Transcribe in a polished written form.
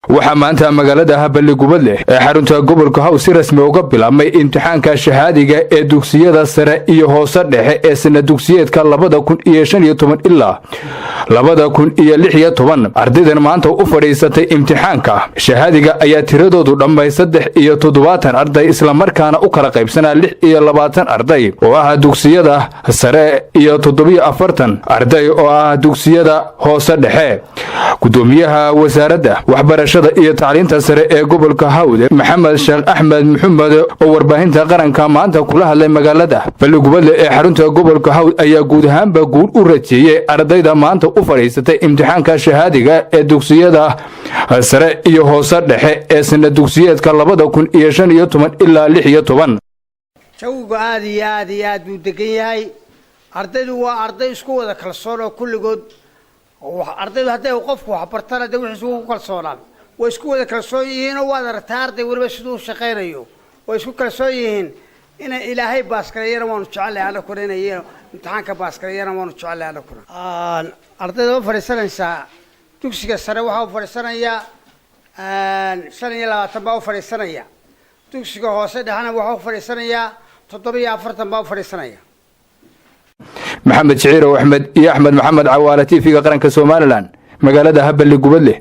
Waxaa maanta magaalada Balligubadleh ee xarunta gobolka Haw si rasmi uga bilaabmay imtixaanka shahaadiga ee dugsiyada sare iyo hoose dhexe ee sana dugsiyeedka 2015 ilaa 2016. Ardaydan maanta u fadhiisatay imtixaanka shahaadiga ayaa tiradoodu dhammay 73 arday, islamarkaana u kala qaybsanaa 26 arday oo ah dugsiyada sare iyo 47 arday oo ah dugsiyada hoose dhexe. Gudoomiyaha Wasaaradda Waxbarashada iyo Tacliinta Sare ee gobolka Hawde, Maxamed Sheekh Axmed Maxamed, oo warbaahinta qaranka maanta kula hadlay magaalada Balligubadle ee xarunta gobolka Hawd, ayaa guud ahaanba guul u rajeeyey ardayda maanta u fadhiisatay imtixaanka shahaadiga ee dugsiyada sare iyo hoose dhexe ee sana dugsiyeedka 2015 ilaa 16. Jawigu aada iyo aada iyo aad buu degan yahay. Ardaydu waa arday isku wada kalsoon oo kulligood ardaydu hadday qofku waxbartana dee wixiis ku kalsoonaan, way isku wada kalsoon yihiinoo waad aragtaa arday weliba siduu u shaqaynayo. Way isku kalsoon yihiin. Inay Ilaahay baaskareeyana waanu jecelahay anakuna, inay imtixaanka baaskareeyana waanu jecelahay anakuna. Ardayda ma fadhiisanaysaa dugsiga sare waxaa u fadhiisanayaa 25 baa u fadhiisanaya. Dugsiga hoose dhexena waxaa u fadhiisanayaa 47 baa u fadhiisanaya. Maxamed Shiciirow Axmed iyo Axmed Maxamed Cawaale, TV-ga Qaranka Somaliland, magaalada Balligubadleh.